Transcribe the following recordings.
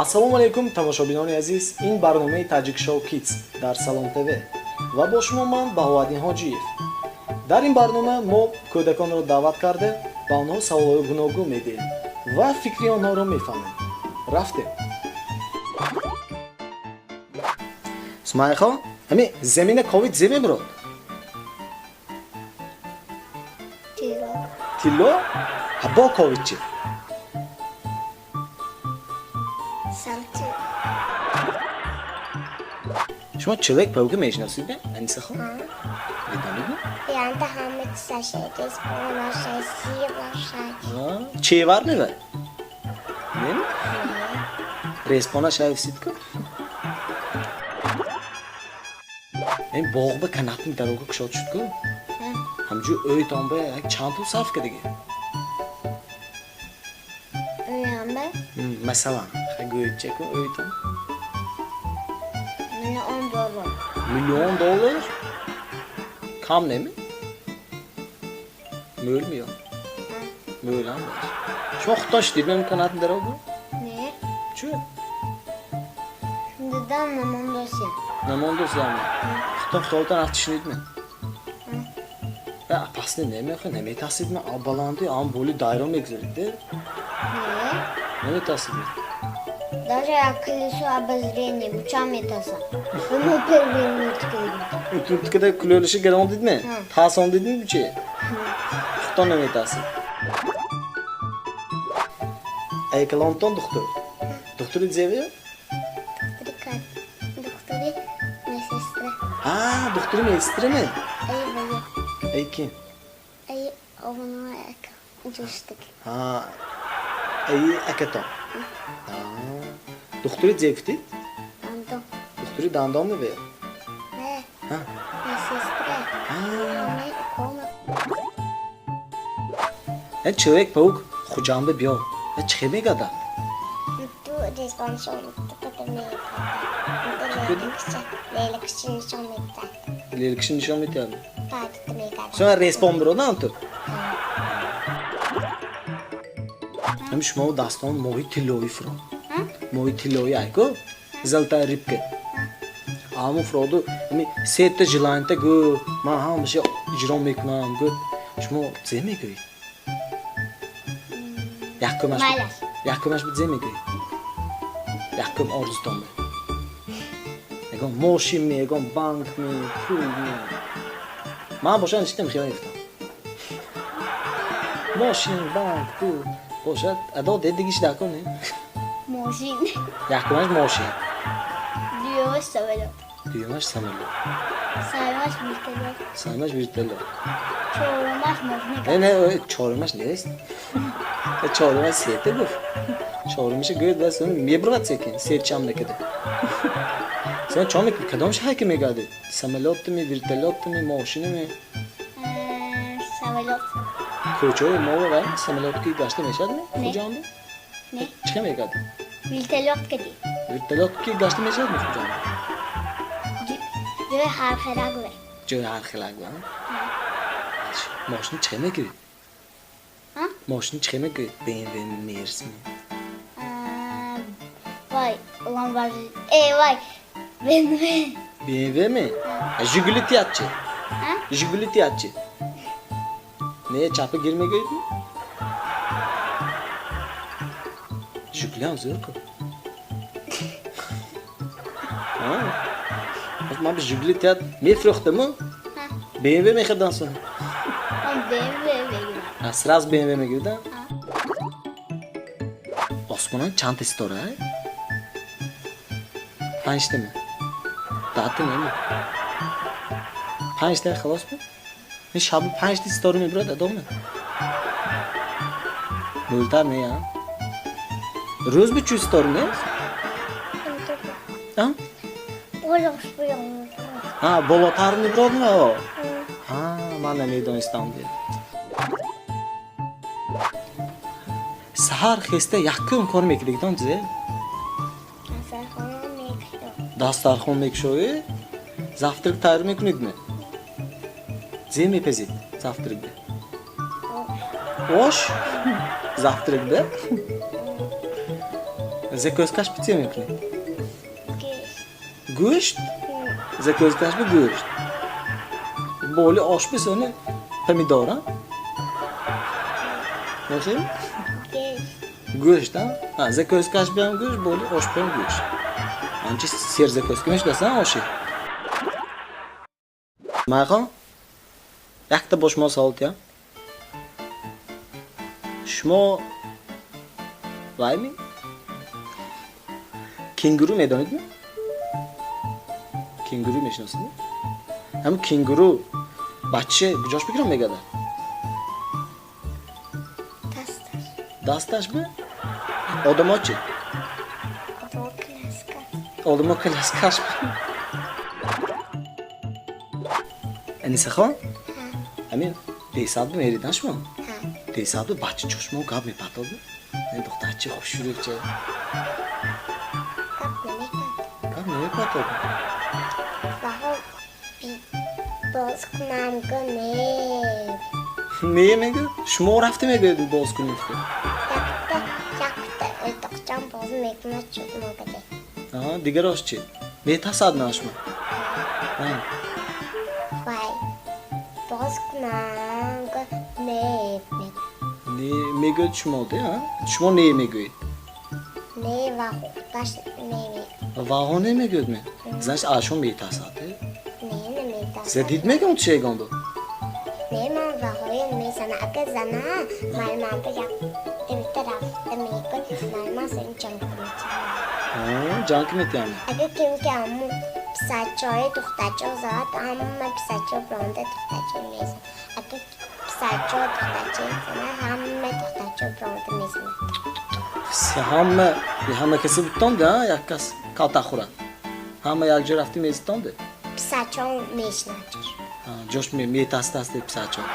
Ассалому алайкум, тамошобинони азиз. Ин барномаи Таҷик Шоу Кидс дар Салом ТВ ва бо шумо ман Баҳоаддин Ҳоҷиев. Дар ин барнома мо кӯдаконро даъват карда, ба онҳо саволҳои гуногун медиҳем ва фикри онҳоро мефаҳмем. Рафтем. Сумайхон, ҳами замина ковид зе мебурод? Тилло. Тилло? Ҳа, бо ковид чи? Самти. Шумо Человек Паука мешиносид, Анисахон? Медонидми? Янда ҳама чизашай, респонашай, силашай. Чевар мева? Не? Респона шайфсид ку? Ин боғ ба канатни дарога кушод шуд ку? Ҳамҷу ӯйтон ба як чанд пул сарф кардиги? Ӯямба? Масалан, гӯйча ку ӯйтон? Миллион доллар. Миллион доллар? Кам неми? Мӯл меё? Мӯлам баш. Шумо худтон шудидми канатни дарога? Не. Чӣ? Дидам, намондосям. Намондосям. Худтон хиёлтон рафти шунидми? Опасни намехоҳ, наметарсидми? А баланди, ам боли дайро мегузарид, де? Не. Наметарсидми? Даже я колесо обозрения буча метасам. Ну, первый мультик. Мультикада кулёлиши гарон дидми? Тарсон дидми бучи? Худтон наметарсид. Ай калонтон духтур. Духтури зевия? Духтури медсестра. А, духтури медсестра ме? Ай, бая. Ай ки? Ай, овно ака. Ҷуштик. А, ай акатон. Духтури зевтид? Дандон. Духтури дандон меве? Не. А? Медсестра. А. Кома. Э, Человек Паук Хуҷанба биё. Э, чӣ хел мегардад? Ту респоншон тукада мегардад. Лелакши нишон медиҳад. Лелакши нишон медиҳад? Баъд ту мегардад. Шумо респон биродан ту? Ҳами шумо дастон моҳи тиллоӣ фурод. Моҳи тиллоӣ айку? Золотая рыбка. Ҳамун фуроду ҳами сета желанта гӯ, ман ҳамаша иҷро мекунам, гӯ. Шумо зе мегӯед? Якумаш Майлаш. Якумаш зе мегӯед? Якум орзутон бе. Ягон мошин ме, ягон банк ме, пул ме. Ман бошад нишитам хиёл мефтам. Мошин, банк, пул. Бошад адо дедигиш дакун, не? Мошин. Якумаш мошин. Дуюмаш самолёт. Дуюмаш самолёт. Сеюмаш вертолёт. Сеюмаш вертолёт. Чорумаш мошин. Не, не, чорумаш нест. Чорумаш сета гуфт. Чорумаша гӯяд, бас мебурад секин, сетчам накида. Сен чо мекунӣ? Кадом шаҳр ки мегардӣ? Самолётми, вертолётми, мошинами? Самолёт. Кӯчаҳои мо ва самолёт ки гашта мешавад? Не. Хуҷанба? Не. Чӣ хел мегардӣ? Вертолёт кадӣ. Вертолёт ки гашта мешавад Хуҷанба? Ҷои ҳархелак ве. Ҷои ҳархелак ве? Мошин чӣ хел мегирӣ? Мошин чӣ хел мегирӣ? BMW, Мерс ми? Вай, Ламборджини. Э, вай, BMW. BMW ми? Жигули тият чи? Жигули тият чи? Не, чапа гир мегирид ми? Жигули ҳам зӯр ку. Ман ба Жигули тият мефурӯхтаму? BMW мехӯрдам сон. Ман BMW мегирам. А, сразу BMW мегиридам? Осмонан чандта ситора? Панҷта ми? Даҳта неми? Панҷта халос ми? Ин шаби панҷта ситора мебурад, адоме? Мӯлтар не, а? Рӯз би чӯ ситора нест? А? А, болотар мебурад ме? А, ман намедонистам. Саҳар хеста якум кор мекардигитон чизе? Дастархон мекушоӣ? Завтрак тайёр мекунед ме? Зе мепазид завтракда? Ош? Завтракда? Закускаш бе чӣ мекунед? Гӯшт. Закускаш бе гӯшт. Боли ош бе сони помидор, а? Нахел? Гӯшт, а? А, закускаш беам гӯшт, боли ош беам гӯшт. Анчи сер закуска мешудасан оши? Майхон, якта бо шумо савол тиям. Шумо вайми? Кенгуру медонедми? Кенгуру мешиносед? Ҳам кенгуру бача куҷош бигирам мегардад? Дасташ. Дасташ бе? Одамо чӣ? Одамо коляска. Одамо коляскаш бе? Анисахон? Ҳамин бесаб меридан шумо? Бесаб бача чошмо гап мепартод? Ин духтарчи хушрӯча. Гап намепартод. Гап намепартод. Баҳо боз кунам го не. Не мегӯ? Шумо рафта мегӯед боз кунед. Якта o'toqcham боз мекунад чуд могаде. Аҳа, дигарош чӣ? Метасад на шумо? Вай, боз кунам го не мегӯ. Не мегӯед шумо, де, а? Шумо не мегӯед? Не, ва худаш не мегӯ. Ваҳо не мегӯед ме? Значит, аз шумо метасад, де? Не, наметасад. Задид мегӯм чи ягон буд? Не, ман ваҳоя мезана. Агар зана, майман ба як димта рафта мегӯ, майман сен ҷанг метиҳам. Ҷанг метиҳам? Агар ким ки ҳаму писарчаҳои духтарчаҳо зад, ҳама писарчаҳо бронда духтарчаҳо мезанад. Агар писарчаҳо духтарчаҳо зана, ҳама духтарчаҳо бронда мезанад. Ҳама касе бутонда, а? Як кас калтак хӯрад. Ҳама якҷо рафти мезитонда? Писарчаҳо мешинад ҷош. Ҷош метастаст писарчаҳо?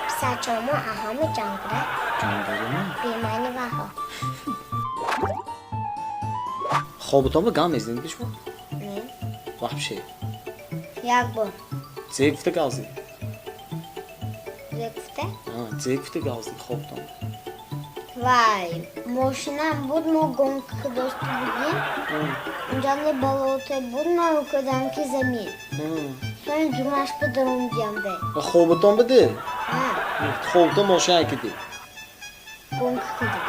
Писарчаҳо мо ҳама ҷангра. Ҷангра? Бемаъни ваҳо. Хоботон ба гам мезанед шумо? Не. Вообще? Як бор. Зе гуфта гавзед? Зе гуфта? Зе гуфта гавзед хоботон. Вай, мошинам буд, мо гонка дошта будем. Унҷа болоте буд, ман укардам ки замин. Сони ҷумъаш ба даромдиям бе. Хоботон биде? Хоботон мошин ҳайкиди? Гонка кардам.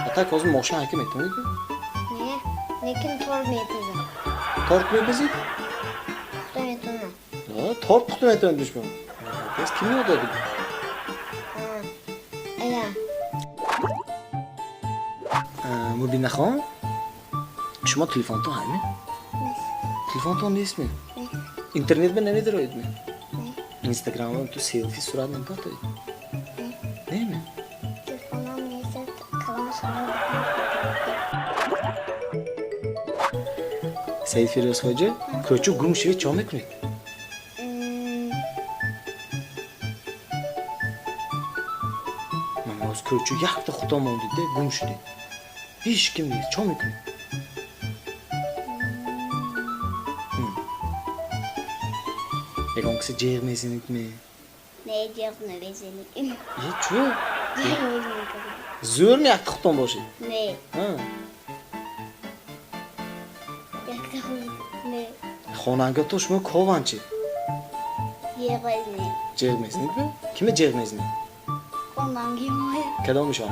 А так ҳозир мошин ҳайки метавонед? Не, лекин торт мепазам. Торт мепазид? Пухта метавонам. Торт пухта метавонед шумо? Пас ким ёд додед? Ая. Мубинахон, шумо телефонтон ҳайме? Нест. Телефонтон нестме? Нест. Интернет ба намедароед ме? Не. Инстаграм ту селфи сурат намепартоед? Не. Неме? Телефонам нест, калон шумо. Саид Фирӯз хоҷа, кӯчу гум шавед чо мекунед? Ман ҳоз кӯчу якта худо мондид, гум шудед. Ҳеҷ ким нест, чо мекунед? Ягон киса ҷеғ мезанед ме? Не, ҷеғ намезанем. Е, чӯ? Зӯр ми якта худтон бошед? Не. Якта худ не. Хонангато шумо кованд чи? Ҷеғ мезанем. Ҷеғ мезанед ме? Киме ҷеғ мезанед? Хонанги моя. Кадомишон?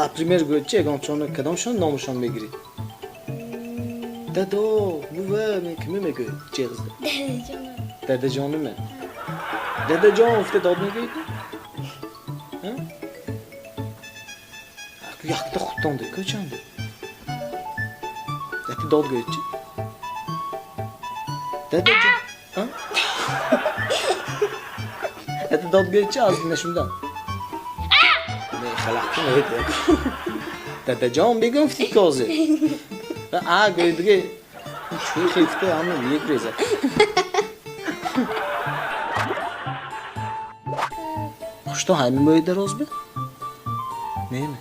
Например, гӯед чи ягон чон кадомшон номашон мегиред? Дадо, бува, киме мегӯед ҷеғ зада? Дадаҷонам. Дадаҷонime? Дадаҷон гуфта дод мегӯед? Якта худтон де, кӯчанде? Якта дод гӯед чи? Дадаҷон. Якта дод гӯед чи аз нашунидам? Не, халақта навед. Дадаҷон бигӯм фти козе. А гӯед диге чӯи хефта ҳама мегурезад. Хушто ҳами мӯи дароз бе? Неме?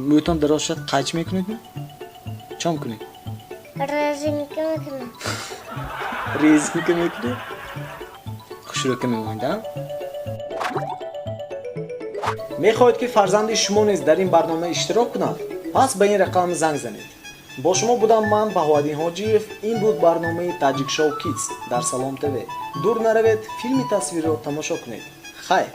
Мӯйтон дароз шуд қайчи мекунед ме? Чо мекунед? Резинка мекунам. Резинка мекунед? Хушрӯка мемонед, а? Мехоҳед, ки фарзанди шумо низ дар ин барнома иштирок кунад? Пас ба ин рақам занг занед. Бо шумо будам ман, Баҳоаддин Ҳоҷиев. Ин буд барномаи Таҷикшоу Кидс дар Салом ТВ. Дур наравед, филми тасвирро тамошо кунед. Хайр.